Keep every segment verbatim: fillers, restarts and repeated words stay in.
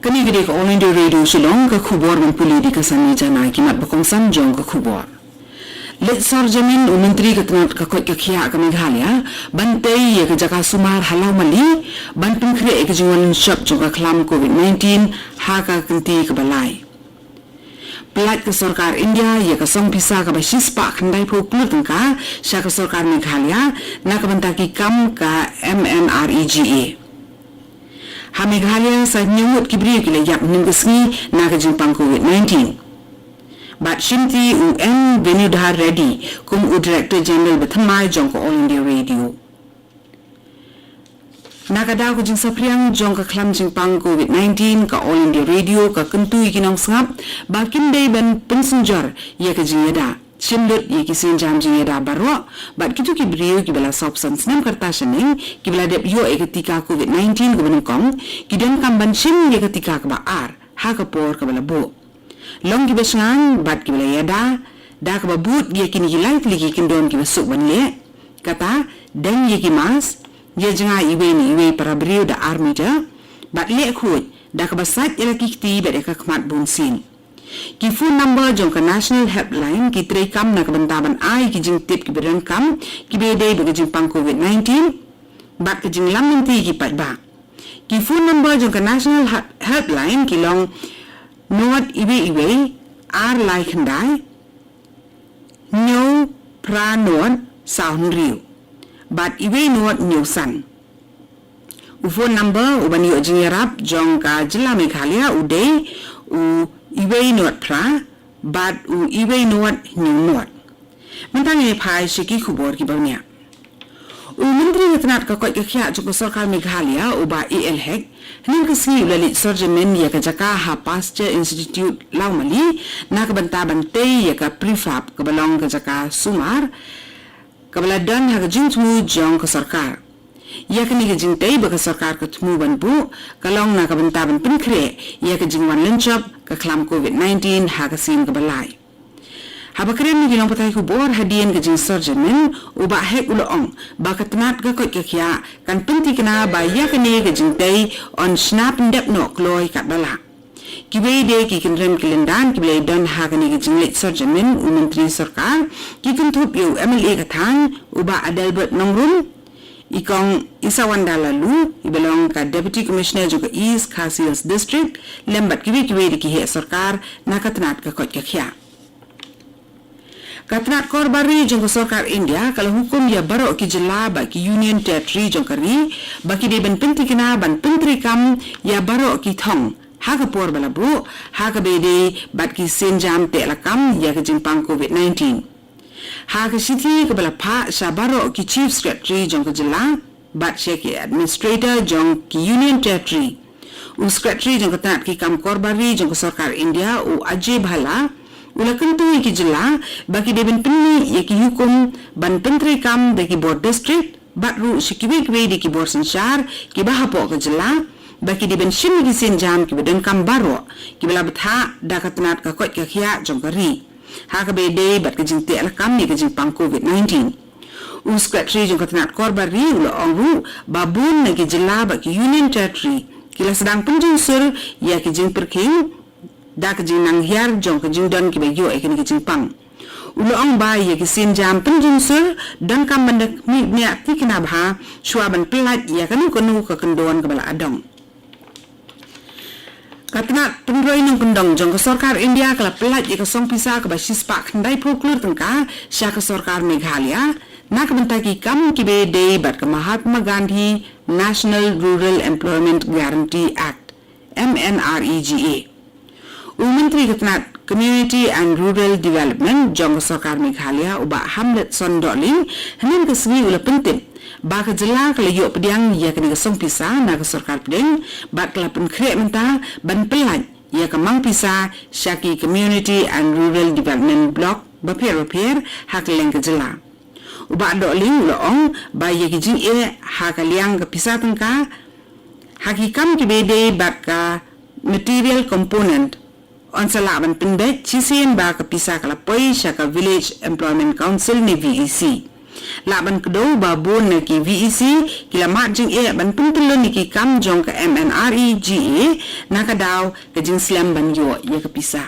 Kane ka dei ka All India Radio Shillong, ka khubor ban pule da ka Sani Jana. Ki mat ba kongsan jong ka khubor. Leit sor jamin u Myntri ka tnat ka koit ka khiah ka Meghalaya ban tei ïa ka jaka sumar ha Lawmali ban pynkhreh ïa ka jingwan lynshop jong ka khlam covid nineteen ha ka kynti kaba lai. Pyllait ka sorkar India ïa ka song pisa kaba shispah khyndai phew klur tyngka sha ka sorkar Meghalaya na ka bynta ki kam ka M N R E G A. Ha Meghalaya, sa hynñiew ngut ki briew ki la ïap hynnin ka sngi na ka jingpang covid nineteen. Bad shimti u N Venudhar Reddy kum u Director General ba thymmai jong ka All India Radio. Na ka daw ka jingsaphriang jong ka khlam jingpang covid nineteen, ka All India Radio ka kyntu ïa ki nongsngap ba kin dei ban pynsynjor ïa ka jingïada, shim lut ïa ki sienjam jingïada baroh, bad kito ki briew kiba la sawphew san snem ka rta shaneng kiba la dep ïoh ïa ka tika covid nineteen kaba nyngkong, ki donkam ban shim ïa ka tika kaba ar ha ka por kaba la buh. Long kiba shngaiñ bad kiba la ïada da kaba bud ïa kine ki lai tylli ki kyndon kiba suk ban leh, kata, deng ïa ki mask, ïa jngai iwei na iwei para briew da ar meter, bad leh khuid da kaba sait ïa la ki kti bad ïa ka khmat bunsien. Ki phone number jong ka National Helpline ki treikam na ka bynta ban ai ki jingtip kiba donkam kiba ïadei bad ka jingpang covid nineteen bad ka jinglam lynti ïa ki paidbah. Ki phone number jong ka National Help- Helpline ki long nod iwei iwei, ar lai khyndai, hynñiew phra nod, saw hynriew, bad iwei nod hynñiew san. U phone number uban ïoh jingïarap jong ka jylla Meghalaya u dei u iwei nod phra bad u iwei nod hynñiew nod. Mynta ngin ïa phai sha ki khubor kiba bniah. U Myntri ka tnat ka koit ka khiah jong ka sorkar Meghalaya u Bah A L Hek, hynnin ka sngi u la leit sor jamin ïa ka jaka ha Pasteur Institute Lawmali na ka bynta ban tei ïa ka prefab kaba long ka jaka sumar kaba la don ha ka jingthmu jong ka sorkar. Ïa kane ka jingtei ba ka sorkar ka thmu ban buh ka long na ka bynta ban pynkhreh ïa ka jingwan lynshop ka khlam covid nineteen ha ka sien kaba lai. Haba kren ïa ki nongpathai khubor hadien ka jingsor jamin, u Bah Hek u la ong ba ka tnat ka koit ka khiah kan pyntikna ba ïa kane ka jingtei yn shna pyndep noh kloi katba lah. Kiwei de ki kynrem ki lyndan kiba la don ha kane ka jingleit sor jamin u Myntri Sorkar, ki kynthup ïa u M L A ka thaiñ, u Bah Adelbert Nongrum, i Kong Isawanda Laloo, iba long ka Deputy Commissioner jong ka East Khasi Hills District, lem bad kiwei kiwei de ki heh sorkar na ka tnat ka koit ka khiah. Ka tnat kor bar ri jong ka sorkar India ka la hukum ïa baroh ki jylla bad ki Union Territory jong ka ri ba ki dei ban pyntikna ban pyntreikam ïa baroh ki thong ha ka por ba la buh, ha kaba ïadei bad ki sienjam teh lakam ïa ka jingpang covid nineteen. Ha ka shithi kaba la phah sha baroh ki Chief Secretary jong ka jylla bad sha ki Administrator jong ki Union Territory, u Secretary jong ka tnat ki kam kor bar ri jong ka sorkar India, u Ajay Bhalla, u la kyntu ïa ki jylla ba ki dei ban pynmih ïa ki hukum ban pyntreikam da ki bor district bad ruh sha kiwei kiwei de ki bor synshar kiba hapoh ka jylla, ba ki dei ban shim ïa ki sienjam kiba donkam baroh kiba la bthah da ka tnat ka koit ka khiah jong ka ri ha kaba ïadei bad ka jingteh lakam ïa ka jingpang covid nineteen. U Secretary jong ka tnat kor bar ri u la ong ruh ba bun na ki jylla bad ki Union Territory ki la sdang pynjynsur ïa ki jingpyrkhing da ka jingnang hiar jong ka jingdon kiba ïoh ïa kane ka jingpang. U la ong ba ïa ki sienjam pynjynsur donkam ban da khmih bniah tikna bha shuwa ban pyllait ïa kano kano ka kyndon kaba la adong. Ka tnat pynroi nongkyndong jong ka sorkar India ka la pyllait ïa ka song pisa kaba shispah khyndai phew klur tyngka sha ka sorkar Meghalaya na ka bynta ki kam kiba ïadei bad ka Mahatma Gandhi National Rural Employment Guarantee Act, M N R E G A. U Myntri ka tnat Community and Rural Development jong ka sorkar Meghalaya, u Bah Hamletson Dohling, hynnin ka sngi u la pyntip ba ka jylla ka la ïoh pdiang ïa kane ka song pisa na ka sorkar pdeng bad ka la pynkhreh mynta ban pyllait ïa ka mang pisa sha ki Community and Rural Development Block bapher bapher ha kylleng ka jylla. U Bah Dohling u la ong ba ïa ki jingeh ha ka liang ka pisa tyngka ha ki kam kiba ïadei bad ka material component yn sa lah ban pynbeit shisien ba ka pisa ka la poi sha ka Village Employment Council ne V E C. Lah ban kdew ba bun na ki VEC ki la mad jingeh ban pyntyllun ïa ki kam jong ka MNREGA na ka daw ka jingslem ban ïoh ïa ka pisa.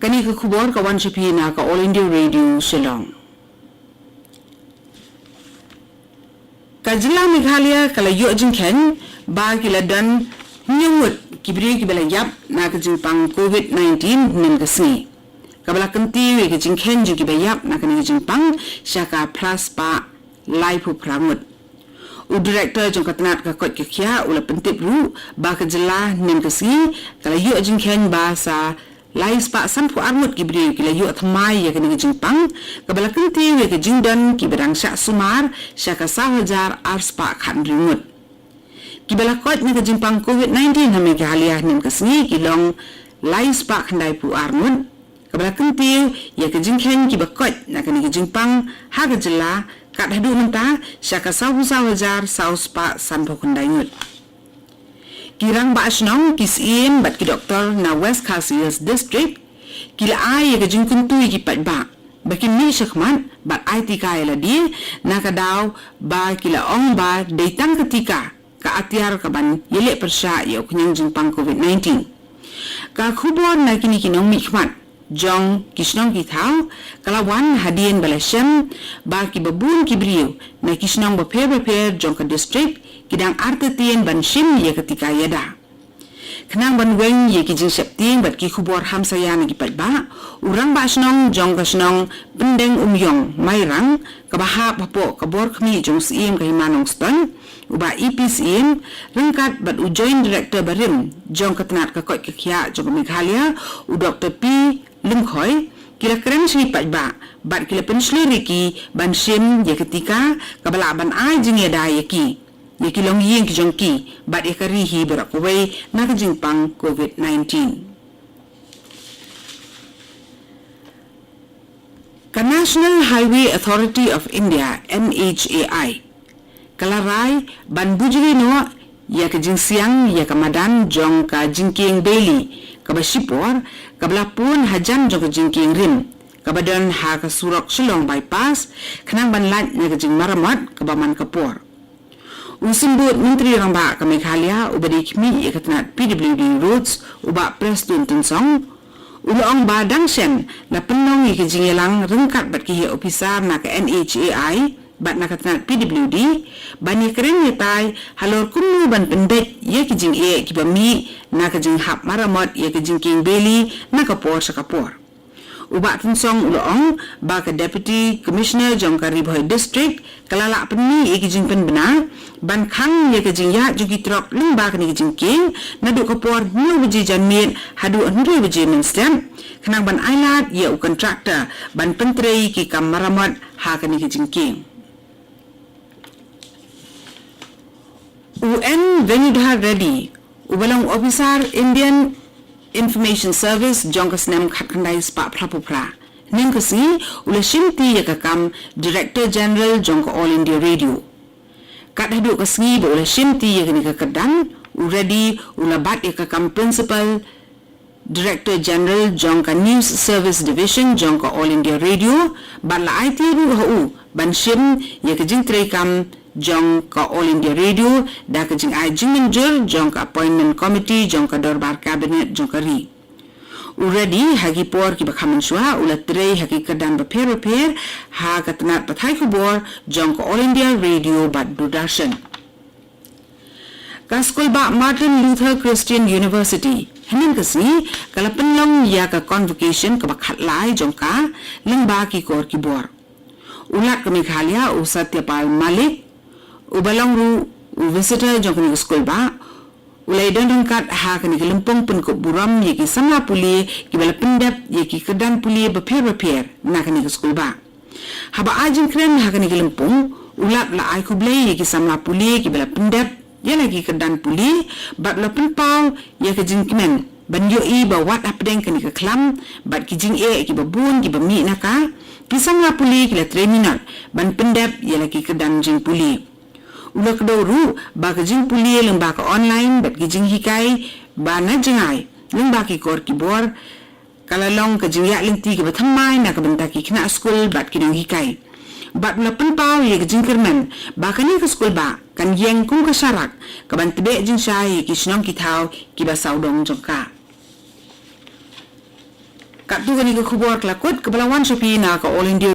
Kane ka khubor ka wan sha phi na ka All India Radio Shillong. Ka jylla Meghalaya ka la ïoh jingkheiñ ba ki la don hynñiew ngut ki briew kiba la ïap na ka jingpang COVID-nineteen hynnin ka sngi, kaba la kyntiew ïa ka jingkheiñ jong kiba ïap na kane ka jingpang sha ka phra spah laiphew phra ngut. U Director jong ka tnat ka koit ka khiah u la pyntip ruh ba ka jylla hynnin ka sngi ka la ïoh jingkheiñ ba sa lai spah sanphew ar ngut ki briew ki la ïoh thymmai ïa kane ka jingpang, kaba la kyntiew ïa ka jingdon kiba dang shah sumar sha ka saw hajar ar spah khathynriew ngut. Kiba la koit na ka jingpang COVID-nineteen ha Meghalaya hynnin ka sngi ki long lai spah khyndaiphew ar ngut, kaba la kyntiew ïa ka jingkheiñ kiba koit na kane ka jingpang ha ka jylla kat haduh mynta sha ka sawphew saw hajar saw spah sanphew khyndai ngut. Ki rangbah shnong, ki syiem bad ki doktor na West Khasi Hills District ki la ai ïa ka jingkyntu ïa ki paidbah ba kin mih shakhmat bad ai tika ïa lade, na ka daw ba ki la ong ba dei tang ka tika ka atiar kaban ïaleh pyrshah ïa u khñiang jingpang COVID-nineteen. Ka khubor na kine ki nongmihkhmat jong ki shnong ki thaw ka la wan hadien ba la shem ba kiba bun ki briew na ki shnong bapher bapher jong ka district ki dang artatien ban shim ïa ka tika ïada. Khnang ban weng ïa ki jingsheptieng bad ki khubor hamsaïa na ki paidbah, u rangbah shnong jong ka shnong Pyndeng Umïong Mairang, kaba hap hapoh ka bor khmih jong u syiem ka Hima Nongstoiñ, u Bah E P Syiem, ryngkat bad u Joint Director barim jong ka tnat ka koit ka khiah jong ka Meghalaya, u Doktor P Lymkhoi, ki la kren sha ki paidbah bad ki la pynshlur ïa ki ban shim ïa ka tika kaba lah ban ai jingïada ïa ki, ïa ki longïing ki jong ki bad ïa ka ri hi baroh kawei na ka jingpang COVID-nineteen. Ka National Highway Authority of India, NHAI, ka la rai ban bujli noh ïa ka jingsiang ïa ka madan jong ka jingkieng Bailey kaba shipor, kaba la pun hajan jong ka jingkieng rim kaba don ha ka surok Shillong Bypass, khnang ban lait na ka jingmaramot kaba man ka por. U Symbud Myntri Rangbah ka Meghalaya uba dei khmih ïa ka tnat PWD Roads, u Bah Prestone Tynsong, u la ong ba dang shen la pynlong ïa ka jingïalang ryngkat bad ki heh ophisar na ka NHAI bad na ka tnat PWD ban ïakren ïatai halor kumno ban pynbeit ïa ki jingeh kiba mih na ka jinghap maramot ïa ka jingkieng Bailey na ka por sha ka por. U Bah Tynsong u la ong ba ka Deputy Commissioner jong ka Ri Bhoi District ka la lah pynmih ïa ki jingpynbna ban khang ïa ka jingïaid jong ki trok lyngba kane ka jingkieng naduh ka por hynñiew baje janmiet haduh hynriew baje mynstep, khnang ban ailad ïa u contractor ban pyntrei ki kam maramot ha kane ka jingkieng. U N Venudhar Reddy, uba long ophisar Indian Information Service jong ka snem khatkhyndai spah phraphew phra, hynnin ka sngi u la shimti ïa ka kam Director General jong ka All India Radio. Kat haduh ka sngi ba u la shimti ïa kane ka kyrdan, u Reddy u la bat ïa ka kam Principal Director General jong ka News Service Division jong ka All India Radio, bad la aiti ruh ha u ban shim ïa ka jingtreikam jong ka All India Radio da ka jingai jingmynjur jong ka Appointment Committee jong ka Dorbar Cabinet jong ka ri. U Reddy ha ki por kiba kham mynshuwa u la trei ha ki kyrdan bapher bapher ha ka tnat pathai khubor jong ka All India Radio bad Doordarshan. Ka skulbah Martin Luther Christian University hynnin ka sngi ka la pynlong ïa ka convocation kaba khatlai jong ka lyngba ki kor ki bor. U Lat ka Meghalaya u Satyapal Malik, uba long ruh u visitor jong kane ka skulbah, u la ïadon ryngkat ha kane ka lympung pynkup burom ïa ki samla pule kiba la pyndep ïa ki kyrdan pule bapher bapher na kane ka skulbah. Haba ai jingkren ha kane ka lympung, u Lat la ai khublei ïa ki samla pule kiba la pyndep ïa la ki kyrdan pule, bad la pynpaw ïa ka jingkmen ban ïohi ba wat hapdeng kane ka khlam bad ki jingeh kiba bun kiba mih na ka, ki samla pule ki la trei minot ban pyndep ïa la ki kyrdan jingpule. U la kdew ruh ba ka jingpule lyngba ka online bad ki jinghikai ba na jngai lyngba ki kor ki bor Ka la long ka jingïaid lynti kaba thymmai na ka bynta ki khynnah skul bad ki nonghikai, bad u la pynpaw ïa ka jingkyrmen ba kane ka skul bah kan ïeng kum ka sharak kaban tbeh jingshai ïa ki shnong ki thaw kiba sawdong jong ka. Katto katne ka khubor ka la kut kaba la wan sha phi na ka All India